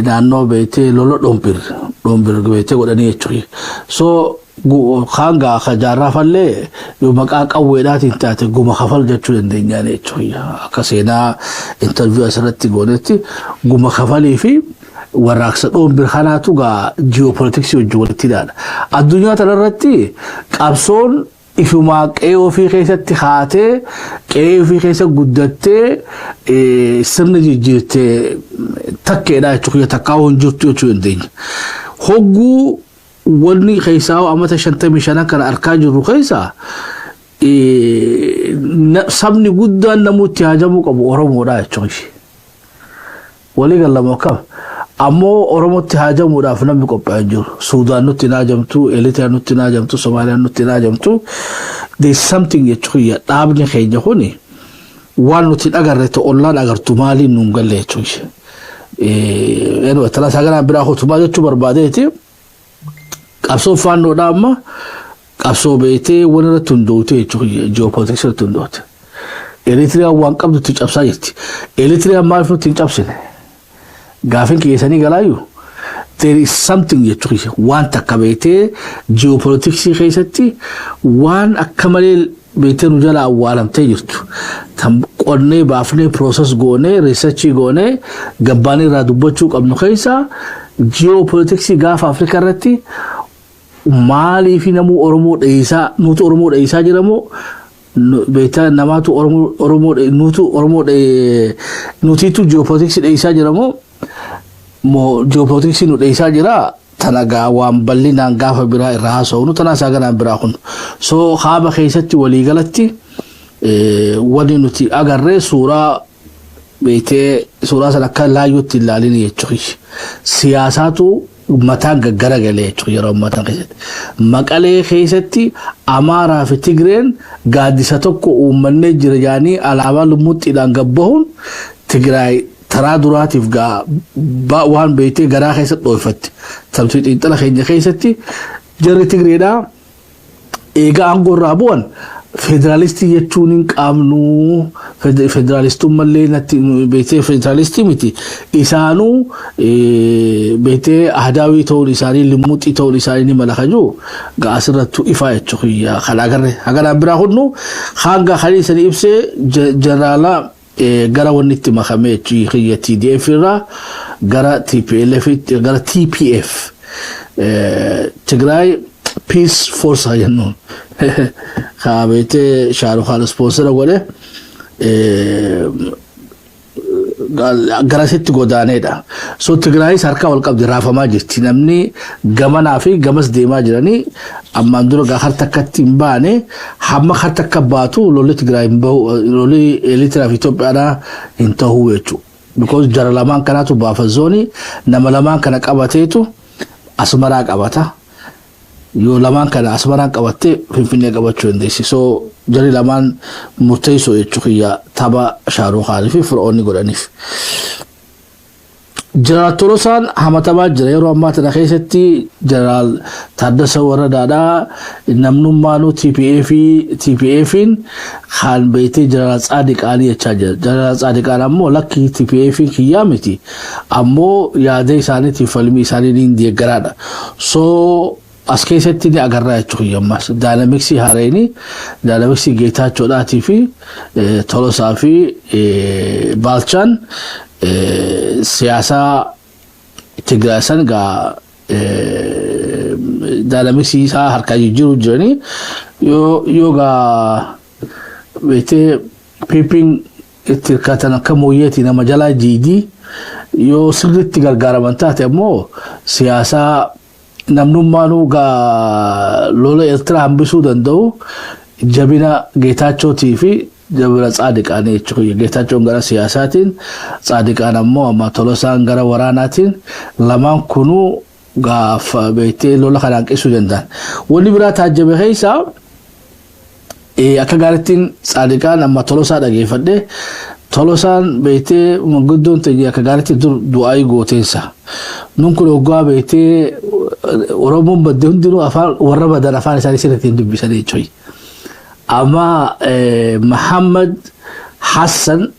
Naannoo beektee lola Dhombir beektee godhanii jechuudha. So kaan gaa ka jaarraafallee yoo maqaa qawweedhaatiin taate guma kafal jechuu dandeenyaan jechuudha. Akka seenaa interview asirratti goonetti guma kafalii fi warraaqsa Dhombir kanaatu gaa geopolitics wajjin walitti hidhaadha. Addunyaa tanarratti qabsoon ifumaa qe'ee ofii keessatti haatee, qe'ee ofii keessa guddattee, sirna jijjiirtee takkeedha jechuudha, takkaa hin jirtu jechuu dandeenya. Hogguu wanni keessaa amata 55 kana arkaa jirru keessaa sabni guddaan namuutti haajamuu qabu Oromoodha jechuudha. Walii gallama akkam? Ammoo Oromootti haajamuudhaaf namni qophaa'ee jiru. Suudaan nutti hin haajamtu, Eritiriyaan nutti hin haajamtu, Somaaliyaan nutti hin haajamtu. There is something jechuudha, dhaabni keenya kuni waan nuti agarre ta'e ollaan agartu maaliin nuun galle jechuudha. Anyway, tala saganaan biraa kutumaa jechuu barbaadeeti. Qabsoo faannoodha amma qabsoo beektee waan irratti hundoofte jechuudha, geopolitics irratti hundoofte. Eritiriyaan waan qabdutti cabsaa jirti. Eritiriyaan maaliif nutti hin cabsine? Gaafin keessanii galaayyuu there is something jechuudha, waan takka beektee geopolitics keessatti waan akka malee beektee nu jala awwaalamtee jirtu. Tan qonnee baafnee, process goonee, research goonee, gabbaanii irraa dubbachuu qabnu keessaa geopolitics gaafa Afrikaa irratti maaliif namuu Oromoo dheessaa, nutu Oromoo dheessaa jiramoo beektaa namaatu Oromoo nutu Oromoo nutiitu geopolitics dheessaa jiramoo moo geopolitics nu dheessaa jira? Tana gaa waan bal'inaan gaafa biraa irraa haasa'u, tana isaa ganaan biraa kun. So haaba keessatti waliigalatti wanni nuti agarree suuraa beektee suuraa sana akka laayyootti ilaalin jechuudha. Siyaasaatu mataan gaggaragalee jechuudha yeroo ammaa keessatti. Maqalee keessatti Amaaraa fi Tigreen gaaddisa tokko uummannee jira jaanii alaabaa lummuuxxiidhaan gabbahuun Tigraay taraa duraatiif gaa waan beektee garaa keessatti dhoofatte. Tamsii xiinxala keenya keessatti jarri Tigreedhaa eegaa aangoo irraa bu'an federaalistii jechuun hin qabnu, federaalistummallee natti beektee federaalistii miti, isaanuu beektee ahdaawii ta'uun isaanii, limmuuxii ta'uun isaanii ni mala kajuu gaa asirrattu ifaa jechuudha. Kan agarre haganaan biraa hunnu hanga kan isanii ibsee jeneraala gara wanni itti makame jechuudha, TDF irraa gara TPLF, gara TPF, Tigraay Peace Force jennuun, kaa beektee Shaarukaan sponsor godhe garasitti godaaneedha. So Tigraayis harka wal qabdi, raafamaa jirti. Namni gamanaa fi gamas deemaa jiranii ammaan dura gaa har takkatti hin baane, hamma har takka baatu lolli Tigraay hin bahu, lolli Eertiraa fi Itoophiyaadhaa hin ta'uu jechuudha. Because jara lamaan kanaatu baafa zoonii nama lamaan kana qabateetu Asmaraa qabata. Yoo lamaan kana Asmaraan qabattee Finfinnee qabachuu dandeessi. So jarri lamaan murteessoo jechuudha tapha Shaarukaanii fi Fir'oonni godhaniif. Jeneraal Tolosaan hamatamaa jira yeroo ammaa tana keessatti. Jeneraal Taaddasa Warradaadhaa namnummaanuu TPF TPFin kan beektee Jeneraal Tsaadiqaanii jechaa jira. Jeneraal Tsaadiqaan ammoo lakki, TPF kiyyaa miti, ammoo yaada isaaniitiif falmii isaanii ni deeggaraadha. So as keessatti ni agarraa jechuudha ammas dynamics haareenii, dynamics Geetaachoodhaatii fi Tolosaa fi Baalchaan siyaasaa Tigraay san gaa dynamics isaa harkaa jijjiiruu jiranii yoo gaa beektee PP'n itti hirkatan akka mooyyeeti nama jalaa jiidii yoo sirriitti gargaaraman taate, ammoo siyaasaa namnummaanuu gaa lola Eertiraa hambisuu danda'u jabina Geetaachootii fi jabina Tsaadiqaanii jechuudha. Geetaachoon gara siyaasaatiin, Tsaadiqaan ammoo amma Tolosaan gara waraanaatiin, lamaan kunuu gaafa beektee lola kana hanqisuu danda'an. Wanni biraa taajjabe keessaa akka gaarittiin Tsaadiqaan amma Tolosaa dhageeffadhe. Tolosaan beektee manguddoon teenya akka gaariitti dur du'aayii gooteensa. Nun kun hoggaa beektee Oromoon badde hundinuu afaan warra badan afaan isaanii sirriitti hin dubbisan jechuudha. Amma Muhammad Hassan,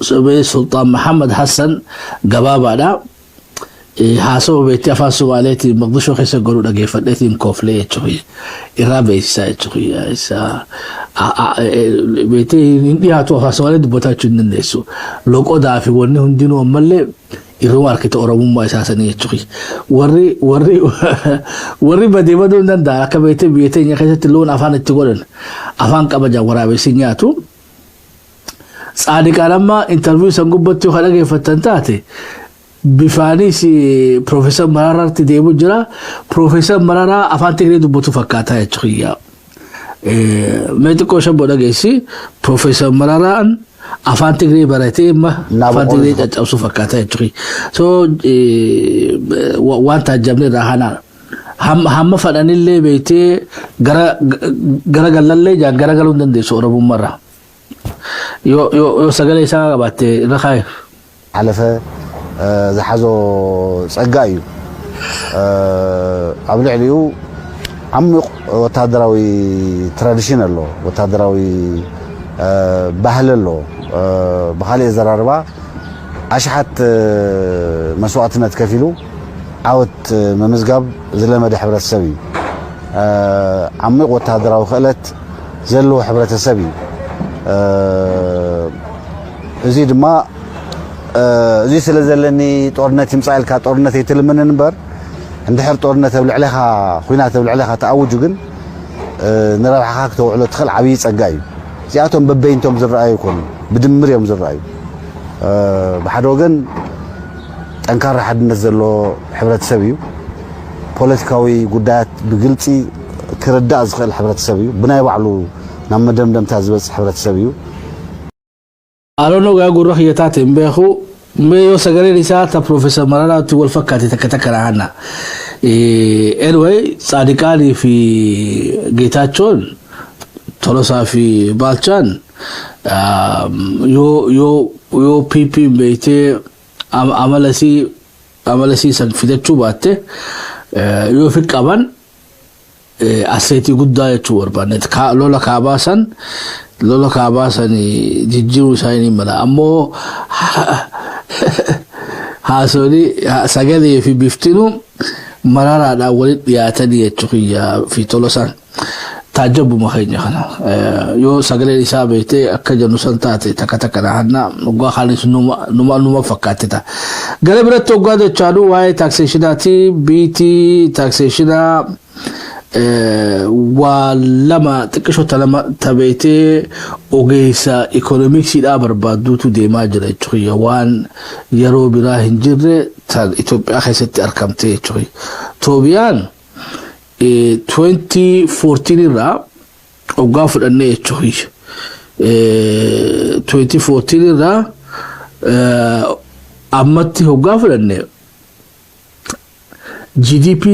Sultaan Muhammad Hassan gabaabaadha. Haasawaa beektee afaan Somaaleetiin Maqdishoo keessa godhu dhageeffadheetiin kooflee jechuudha. Irraa beeksisaa jechuudha. Isa beektee hin dhiyaatu, afaan Somaalee dubbataa jechuu hin dandeessu. Loqodaa fi wanni hundinuu ammallee irruma harkita Oromummaa isaa sanii jechuudha. Warri badee baduu hin danda'an, akka beektee biyya teenya keessatti loon afaan itti godhan, afaan kabajan waraabessi nyaatu. Tsaadiqaan amma interview san gubbatti yoo dhageeffattan taate, bifaanis Piroofeesar Maraaraatti deemu jira. Piroofeesar Mararaa afaan Tigree dubbatu fakkaataa jechuudha. Mee xiqqoo shabboo dhageessi. Piroofeesar Mararaan afaan Tigree baratee amma afaan Tigree caccabsu fakkaataa jechuudha. So waan taajjabne irraa kanaa. Hamma fadhanillee beektee gara gara gallallee jaan gara galuu hin dandeessu Oromummaarraa. Yoo sagalee isaa qabaatte irra kaa'e. ሓለፈ ዝሓዞ ፀጋ እዩ። ኣብ ልዕሊኡ ዓሚቕ ወታደራዊ tradition ኣሎ፣ ወታደራዊ ባህሊ ኣሎ። ብካሊእ ዘራርባ ኣሽሓት መስዋእትነት ከፊሉ ዓወት ምምዝጋብ ዝለመደ ሕብረተሰብ እዩ። ዓሚቕ ወታደራዊ ክእለት ዘለዎ ሕብረተሰብ እዩ። እዚ ድማ እዚ ስለ ዘለኒ ጦርነት ይምፃእ ኢልካ ጦርነት ኣይትልምንን እምበር፣ እንድሕር ጦርነት ኣብ ልዕሊኻ፣ ኩናት ኣብ ልዕሊኻ ተኣውጁ ግን ንረብሓኻ ክተውዕሎ ትኽእል ዓብዪ ፀጋ እዩ። እዚኣቶም በበይንቶም ዝረኣዩ ይኮኑ፣ ብድምር እዮም ዝረኣዩ። ብሓደ ወገን ጠንካራ ሓድነት ዘለዎ ሕብረተሰብ እዩ። ፖለቲካዊ ጉዳያት ብግልፂ ክርዳእ ዝኽእል ሕብረተሰብ እዩ። ብናይ ባዕሉ ናብ መደምደምታ ዝበፅሕ ሕብረተሰብ እዩ። Aloonoo gaa gurra kiyya taate hin beeku. Mee yoo sagaleen isaa ta Piroofeesar Mararaatti wal fakkaate takka takka naanna. Anyway, Tsaadiqaanii fi Geetaachoon, Tolosaa fi Baalchaan yoo PP beektee amalasii san fidachuu baatte, yoo fi qaban asseetii guddaa jechuu barbaanne, lola kaabaa san jijjiiruu isaanii mala. Ammoo haasonni sagalee fi biftinu Mararaadhaan walitti dhiyaatanii jechuu kiyya fi Tolosaan. Taajjabuma keenya kana yoo sagaleen isaa beektee akka jennu san taate takka takka naannaa waggaa kaanis numa fakkaate ta'a. Gara biratti waggaa jechaadhu waa'ee taxationaati. Biitii taxationaa waa lama xiqqishoota lama tabeetee ogeessa economicsiidhaa barbaadduutu deemaa jira jechuudha. Waan yeroo biraa hin jirre tan Itoophiyaa keessatti argamte jechuudha. Toobiyaan 2014 irraa waggaa fudhannee jechuudha. 2014 irraa ammatti hoggaa fudhanne, GDP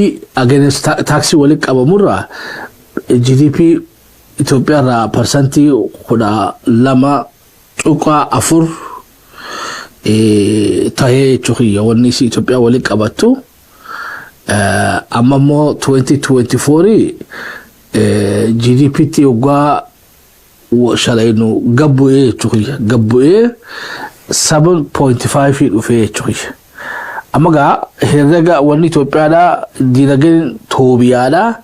against taaksii walitti qabamurraa GDP Itoophiyaa irraa 12.4% tahee jechuudha wanni isii Itoophiyaa walitti qabattu. Amma immoo 2024 GDP tti hoggaa shalaynu gabbu'ee jechuudha. Gabbu'ee 7.5 dhufee jechuudha. Amma gaa herrega wanni Itoophiyaadhaa, dinagdeen Toobiyaadhaa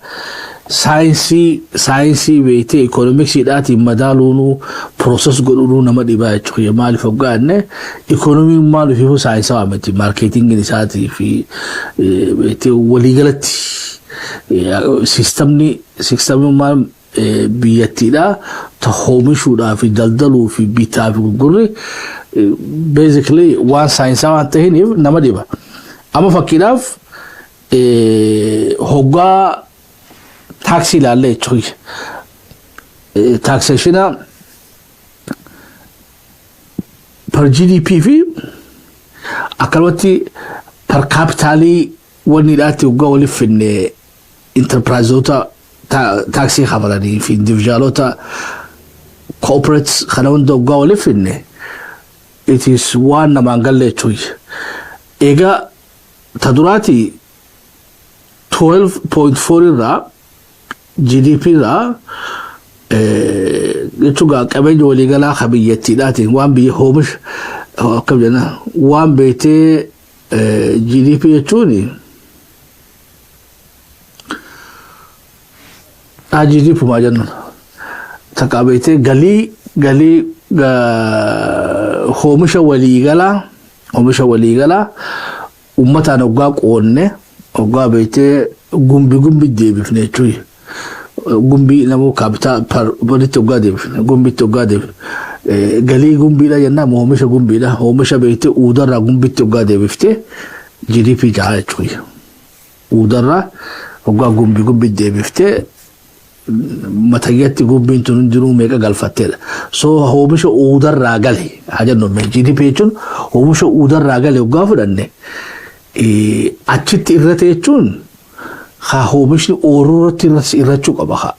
saayinsii beektee economicsiidhaatiin madaaluunuu, process godhuunuu nama dhibaa jechuudha. Maaliif hoggaa jenne, ikoonomiin maal ofiifuu saayinsawaa miti, marketingiin isaatii fi beektee waliigalatti systemni maal biyyattiidhaa ta oomishuudhaa fi daldaluu fi bitaa fi gurgurri basically waan saayinsaa waan ta'iniif nama dhiba. Amma fakkiidhaaf hoggaa taaksii ilaallee jechuudha. Taxationa per GDP fi akkanumatti per capitalii wanni dhaatti hoggaa waliif finne, enterpriseoota taaksii kafalanii fi individualota, corporates kana hunda hoggaa waliif finne, it is waan namaan galle jechuudha. Egaa ta duraati 12.4 irraa GDP irraa jechuun qabeenya waliigalaa ka biyyattiidhaatiin, waan biyya oomisha akkam jenna, waan beektee GDP jechuun GDP maa jennu takka beektee galii oomisha waliigalaa uummataan hoggaa qoonne, hoggaa beektee gumbi gumbi deebifne jechuudha. Gumbii namoo capital walitti hoggaa deebifne, gumbitti hoggaa deebifne, galii gumbiidha jennaan, oomisha gumbiidha, oomisha beektee uudarraa gumbitti hoggaa deebifte GDP jaha jechuudha. Uudarraa hoggaa gumbi gumbi deebiftee matayyatti gumbiin tun hundinuu meeqa galfatteedha. So oomisha uudarraa gale haa jennu, GDP jechuun oomisha uudarraa gale hoggaa fudhanne, achitti irrate jechuun haa oomishni ooyiruu irratti irrachuu qaba haa.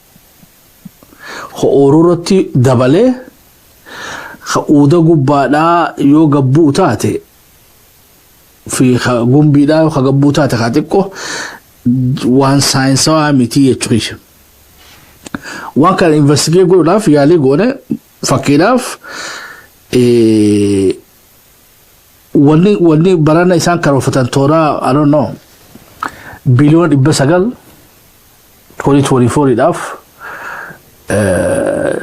Ooyiruu irratti dabalee haa uuda gubbaadhaa yoo gabbuu taate fi gumbiidhaa yoo gabbuu taate haa xiqqoo waan saayinsawaa miti jechuudha. Waan kana investigate godhuudhaaf yaalii goone. Fakkiidhaaf, wanni barana isaan karoorfatan toora, I don't know, biliyoona 900 2024 dhaaf.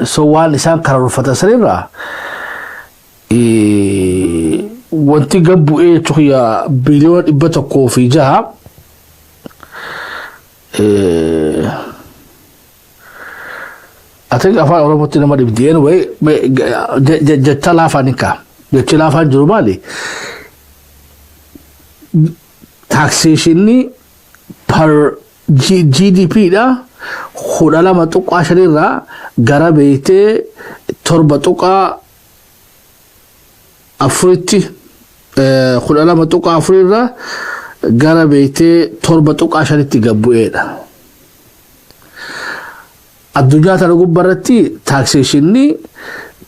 So waan isaan karoorfatan sanirraa wanti gabbu'ee jechuudha biliyoona 106. I think Afaan Oromootti nama dhibdi. Anyway, jecha laafaan hin ka'a. Jechi laafaan jiru maali? Taxationni per GDP dha 12.5 irraa gara beektee 7.4tti, 12.4 irraa gara beektee 7.5tti gabbu'eedha. Addunyaa tana gubbaarratti taxationni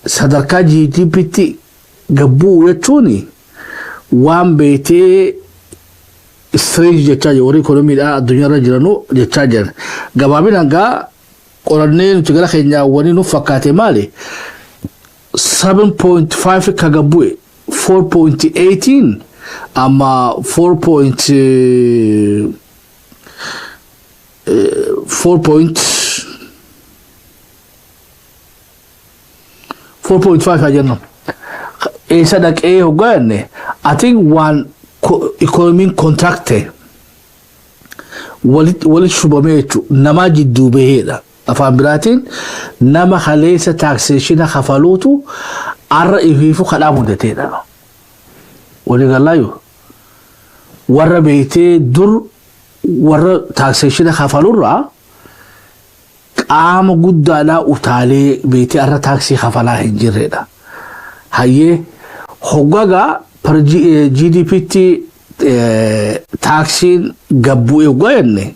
sadarkaa GDPtti gabbuu jechuun waan beektee strange jechaa jiru, warri ikoonomiidhaa addunyaarra jiranuu jechaa jiran. Gabaabinaan gaa qorannee nuti gara keenyaa wani nuuf fakkaate maali? 7.5 ka gabbu'e 4.18 amma 4.4.5 haa jennu. Eessa dhaqee hoggaa jenne, ati waan ikoonomiin contract walitti shubamee jechuudha, namaa jidduu baheedha. Afaan biraatiin nama kaleessa taxationa kafaluutu arra ifiifu kadhaa mudateedha. Waliigalaayyuu warra beektee dur warra taxationa kafalurraa qaama guddaadhaa utaalee beektee arra taaksii kafalaa hin jirredha. Hayyee, hoggagaa per GDPtti taaksiin gabbu'e hoggaa jenne,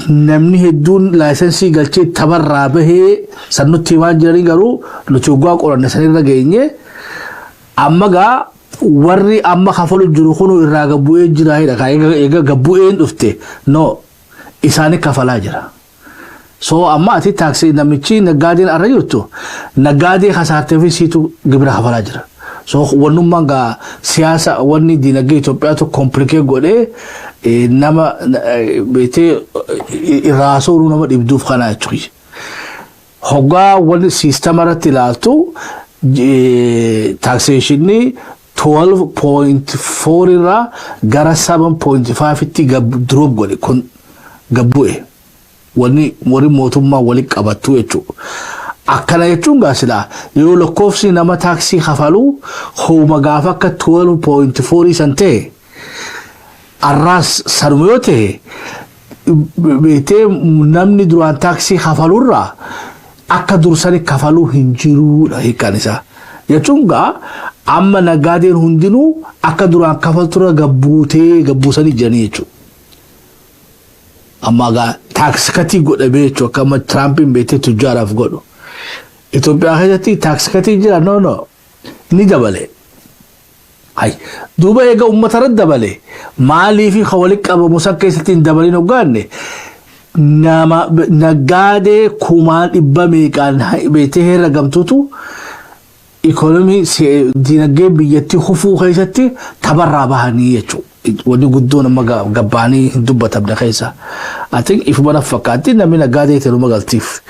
namni hedduun licensii galchee tabarraa bahee san nutti himaa jiranii, garuu nuti hoggaa qoranne sanirra geenye, amma gaa warri amma kafalu jiru kun irraa gabbu'ee jira jedha. Eega gabbu'een dhufte no isaani kafalaa jira. So amma ati taaksii namichi naggaadeen arra jirtu naggaadee kasaartee fi siitu gibira kafalaa jira. So wannummaan gaa siyaasa wanni dinagdee Itoophiyaatu complicate godhee nama beektee irraa sooruu nama dhibduuf kana jechuudha. Hoggaa wanni siistama irratti ilaaltu taxationni 12.4 irraa gara 7.5 tti drop godhe kun gabbu'e. Wanni warri mootummaa walitti qabattu jechuudha. Akkana jechuun gaa silaa yeroo lakkoofsi nama taaksii kafaluu hooma gaafa akka 12.4 san ta'e arraas sanuma yoo ta'e, beektee namni duraan taaksii kafalurraa akka dursani kafaluu hin jiruudha hiikkaan isaa. Jechuun gaa amma naggaadeen hundinuu akka duraan kafalturra gabbuutee gabbuusanii jiranii jechuudha. Amma gaa tax cutii godhamee jechuudha, akka amma Tiraampiin beektee tujjaaraaf godhu. Itoophiyaa keessatti tax cutii jira? No, no, ni dabale. Hay, duuba eega uummata irratti dabale, maaliif ka walitti qabamu san keessatti hin dabalin hoggaanne, nama naggaadee kumaan dhibba meeqaan beektee herregamtutu Ikonomii dinagdee biyyattii hufuu keessatti tabarraa bahanii jechuudha. Wanni guddoon amma gabbaanii hin dubbatamne keessa. Ati ifuma fakkaatti namni naggaadee ta'e galtiif.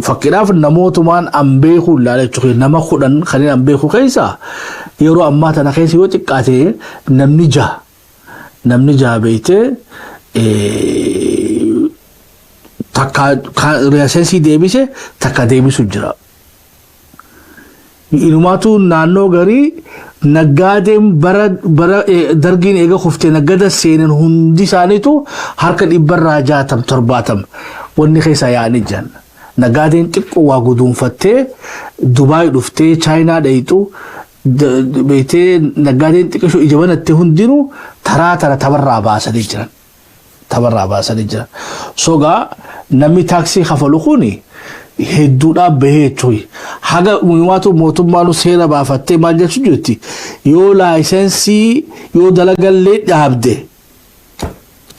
Fakkiidhaaf namootumaan an beeku ilaala jechuudha. Nama 10 kanneen an beeku keessa yeroo ammaa tana keessa yoo xiqqaate namni 6, namni 6 beektee takka license deebise, takka deebisu jira. Inumaatu naannoo garii naggaadeen bara bara Dargiin eega kuftee naggada seenan hundi isaaniitu harka 60% 70% wanni keessa yaa'anii jiran. Naggaadeen xiqqoo waa guduunfattee Dubaay dhuftee, Chaayinaa dhayitu beektee, naggaadeen xiqqishoo ija banatte hundinuu taraa tara tabarraa baasanii jiran. Tabarraa baasanii jiran. Sogaa namni taaksii kafalu kuni hedduudhaan bahee jechuun haga uumaatu mootummaan seera baafattee maal jechuu jirti, yoo license yoo dalagallee dhaabde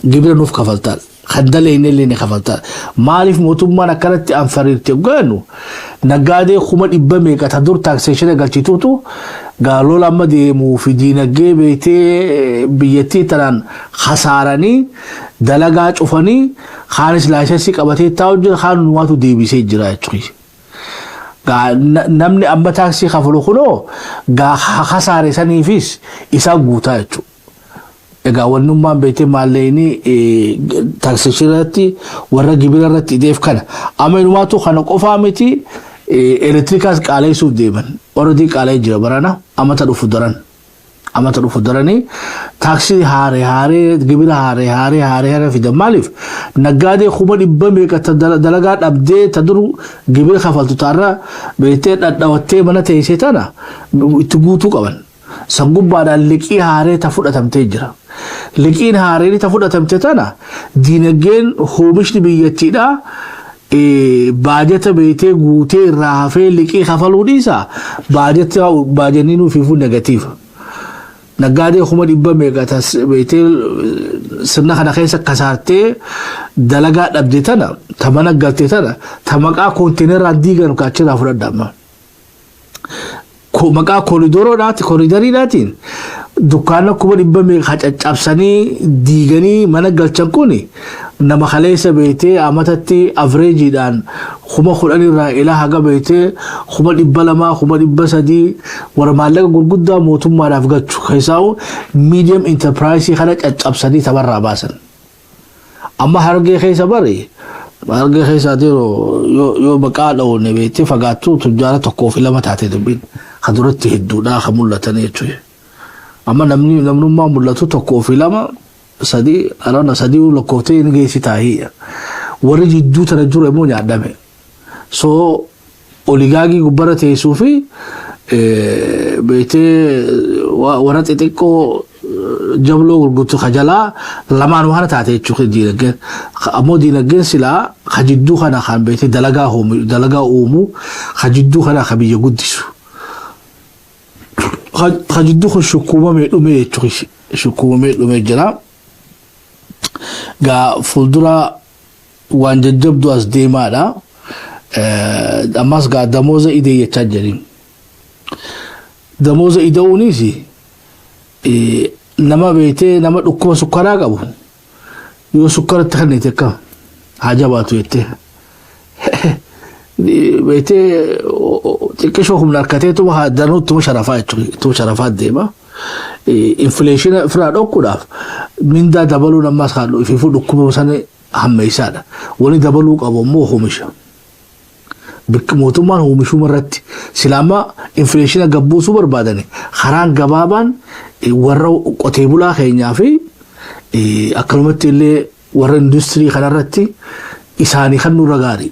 gibira nuuf kafaltaan, kan daleenne illee ni kafaltaan. Maaliif mootummaan akkanatti anfariirte gaanu? Naggaadee 100,000 meeqa ta dur taxation galchituutu gaalola amma deemuu fi diinagdee beektee biyyattii tanaan hasaaranii dalagaa cufanii, kaanis license qabatee taa'u jira, kaan nuwaatu deebisee jira jechuudha. Namni amma taaksii kafalu kunoo gaa hasaare saniifis isaan guutaa jechuudha. Egaa wannummaan beektee maallaqni taaksii irratti warra gibira irratti ideef kana. Amma inumaatu kana qofaa miti, elektirikaas qaaleessuuf deeman. Already qaalee jira barana, amata dhufu daran. Amata dhufu daranii taaksii haaree haaree, gibira haaree haaree haaree haaree fidan. Maaliif? Naggaadee 100,000 meeqa dalagaa dhabdee ta dur gibira kafaltu taarra beektee dhadhawattee mana teessee tana itti guutuu qaban. San gubbaadhaan liqii haaree ta fudhatamtee jira. Liqiin haareen ta fudhatamte tana diinagdeen oomishni biyyattiidhaa baajata beektee guutee irraa hafee liqii kafaluu dhiisa, baajata baajanni nuufiifuu negative. Naggaadee 100,000 meeqa beektee sirna kana keessa kasaartee dalagaa dhabde tana, ta mana galte tana, ta maqaa koontiineraan diigan kaachirraa fudhadha amma. Maqaa kooriidoroodhaati kooriidariidhaatiin dukkaana 100,000 meeqa caccabsanii diiganii mana galchan. Kun nama kaleessa beektee amatatti averageiidhaan 10,000 irraa ilaa haga beektee 200,000, 300,000 warra maallaqa gurguddaa mootummaadhaaf galchu keessaa medium enterprise kana caccabsanii tabarraa baasan. Amma Harargee keessa bari, Harargee keessaati yoo maqaa dha'uun beektee fagaattuu tujjaara tokkoo fi lama taatee dubbiin kan duratti hedduudhaa kan mul'atan jechuudha. Amma namni namnummaa mul'atu tokkoo fi lama sadii arana sadii lakkooftee ni geessi taa'ee, warri jidduu tana jiru immoo nyaadhame. So oligarchy gubbarra teessuu fi beektee warra xixiqqoo jabloo gurgurtu kajalaa lamaan waan taate jechuudha diinagdeen. Ammoo diinagdeen silaa ka jidduu kana kan beektee dalagaa uumuu, ka jidduu kana ka biyya guddisu. Ka jidduu kun shukkuumamee dhume jechuudha. Shukkuumamee dhume jira. Gaa fuuldura waan jajjabdu as deemaadha. Ammas gaa damooza idee jechaa jirin. Damooza ida'uunis nama beektee nama dhukkuba sukkaraa qabu yoo sukkaratti kennite akkam haa jabaatu jettee. Beektee xiqqishoo humna harkateetuma danuu ittuma sharafaa jechuudha. Ittuma sharafaa deema. Inflation ofirraa dhokkuudhaaf mindaa dabaluun ammas kan ifiifuu dhukkuba sana hammeessaadha. Wani dabaluu qabu immoo oomisha. Mootummaan oomishuma irratti silaama inflation gabbuusuu barbaadani karaan gabaabaan warra qotee bulaa keenyaa fi akkanumatti illee warra industirii kanarratti isaanii kan nurra gaarii.